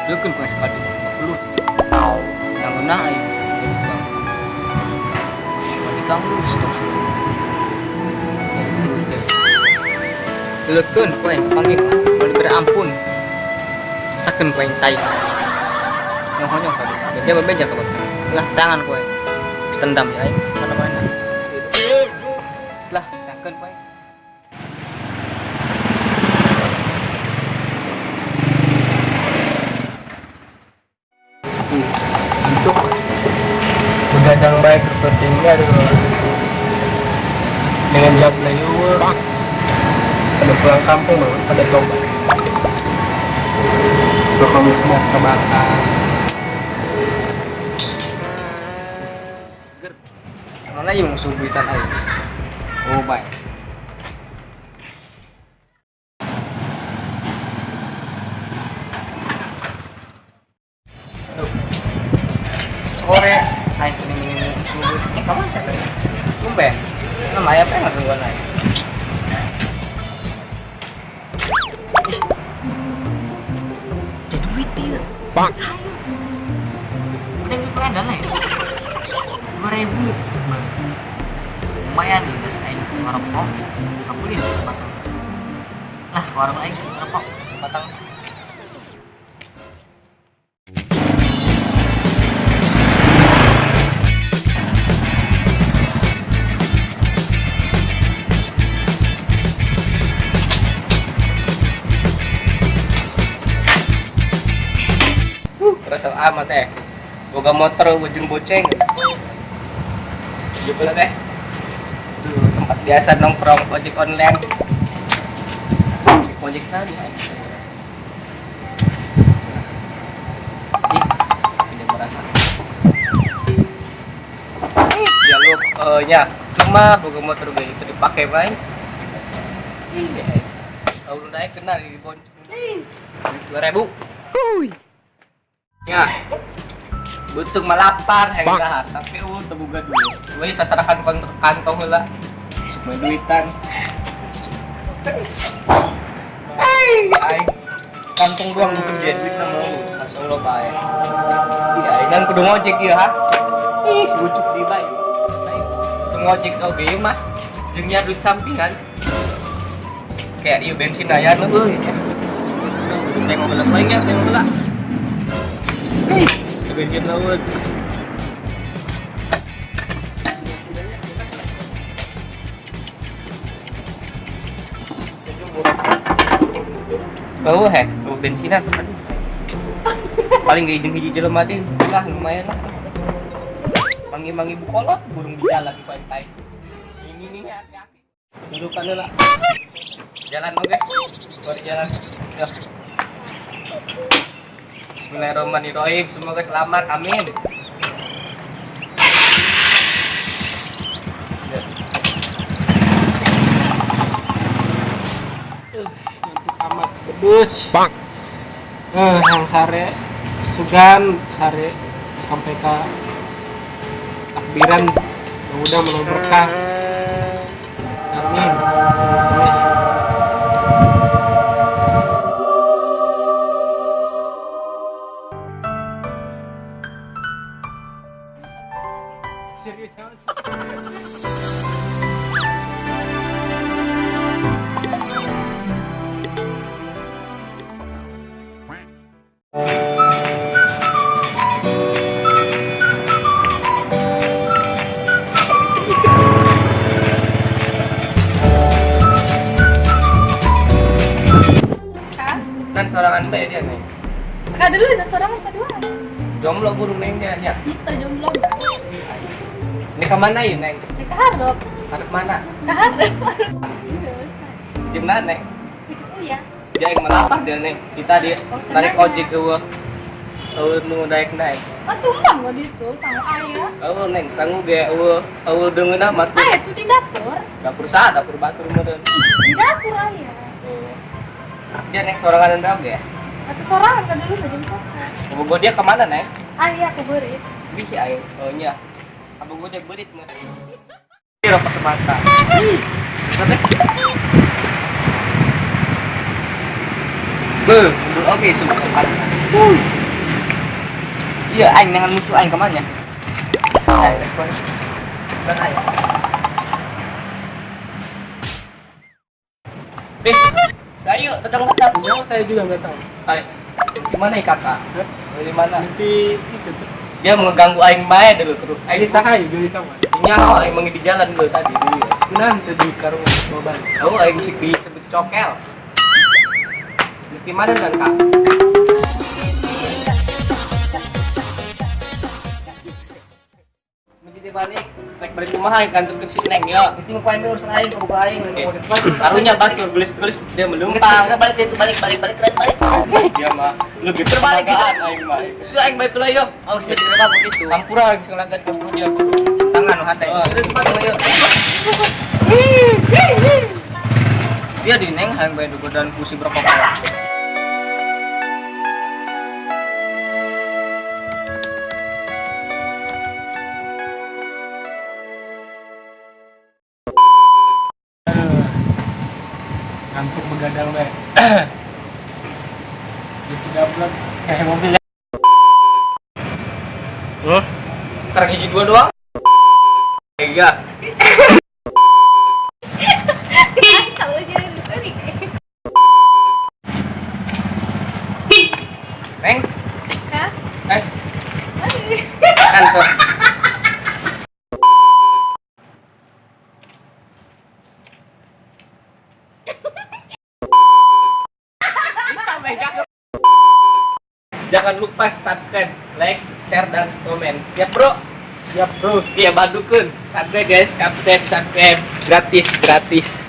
Leukeun ku sekali pelur nangeunah aing bang. Di kampus stop. Leukeun ku aing panggil mah moal diberi ampun. Sesakeun ku aing tai. Nyoho-nyoho kali. Beja bebeja ka bapak. Lah tangan ku aing. Tendam ya aing mana-mana. Lah, tangan ku aing. Untuk begadang baik pentingnya adalah dengan jam layu pada pulang kampung bang, pada tobat berkomitmen sebatang. Seger. Mana yung musuh duitan aing? Oh, bye. Sore aing kuning subuh. Eh, kamu siapa ya? Tumben. Senang ayam pengen gangguan aing. Ada duit dia. Bang. Saya. Udah duit pengen ya? 2000. Lumayan nih, udah aing ngerokok. Kamu beli sebatang. Lah, warung aing ngerokok sebatang. Kerasa amat eh. Boga motor ujung boceng. Juga deh. Tuh tempat biasa nongkrong ojek online. Ojek tadi aing. Ih, pinjam berapa? Ya lu nya cuma boga motor gue itu dipakai bae. Iya. Tahu naik kena di bonceng. 2000. Ya. Butuh malapar yang dahar, tapi teu boga duit. We sasarakan kantong heula. Semua duitan. Hei, aing kantong doang nu gede duit mah mau. Masya Allah bae. Iya, aing kan kudu ngojek ieu ha. Ih, segucuk di bae. Aing kudu ngojek oge ieu mah. Jeung nya duit sampingan. Kayak ieu bensin aya nu euy nya. Kudu tengok heula paling nya tengok heula. Hei, bensin laut. Oh, heh, oh, bensinan. Aduh. Paling gak hiji jelema deh. Lah, lumayan lah. Mangi-mangi bukolot burung di jalan di pantai. Ini nih hati-hati. Dudukan lah. Jalan oke. Baru jalan. Ya. Bismillahirrahmanirrahim. Semoga selamat. Amin. Ngantuk amat bedus. Bang. Yang sare sugan sare sampai ke takbiran mudah menolong berkah. Amin. Amin. Serius amat. Kak, Kan sorangan bae dia nih. Kak dulu ada sorangan kedua. Jomblo burung neng dia nya. Itu jomblo. Ini ke mana yuk neng? Ya, ke harap. Harap mana? Ke harap. Iya, Jeung mana neng? Itu ya. Dia yang melapar dia neng. Kita dia Oh, tarik tenang, ojek ya. ke eueuh. Eueuh nu daek naik. Ah, tumbang gua itu sama ayah. Eueuh neng sangu ge eueuh eueuh deungeunna mah tuh. Ah, itu di dapur. Dapur sah, dapur batur meureun. Di dapur ayah. Oh. Dia neng sorangan bae oge ya? Atau sorangan kan dulu jam satu. Bogo dia kemana neng? Ayah ke beurit. Bih ayo. Oh nya. Abogo dia beurit meureun. Rokok semata. Sampai. Beuh, oke, sumpah. Iya, aing dengan musuh aing kemana? Aing, bukan aing. Bis, saya datang ke dapur. Ya, saya juga nggak tahu. Ay, gimana ya kakak? Hah? Dari mana? Nanti itu tuh. Dia mengganggu aing bae dulu terus. Ini saha ya geus sama. Nyaho aing mangi di jalan dulu tadi dulu. Kunaon teh di karung baban. Oh, aing musik disebut cokel. Mesti mana dan kak? Mesti balik, rek balik kumaha aing kantor ke si Neng ya. Mesti mau aing urusan aing, kebuka aing. Karunya batur gelis-gelis dia melumpang. Balik itu balik balik balik balik balik. Dia mah lebih Terbalik gitu. terbalik aing mah. Sudah aing balik lah yo. Oh, sebet berapa begitu? Ampura bisa ngelagan ke dia. Tangan lu handai. Oh. Terus balik yo. Dia di neng hayang bae dan kursi berapa kali. Ngantuk begadang bae. Di 3 bulan kayak mobil ya. Hmm? Sekarang hiji dua doang. Iya. Kalau jadi sering. Neng, Hah? eh, Aduh. kan so. Jangan lupa subscribe, like, share, dan komen. Siap bro? Siap, Bro. Iya, bantukeun. Subscribe guys, subscribe, subscribe. Gratis, gratis.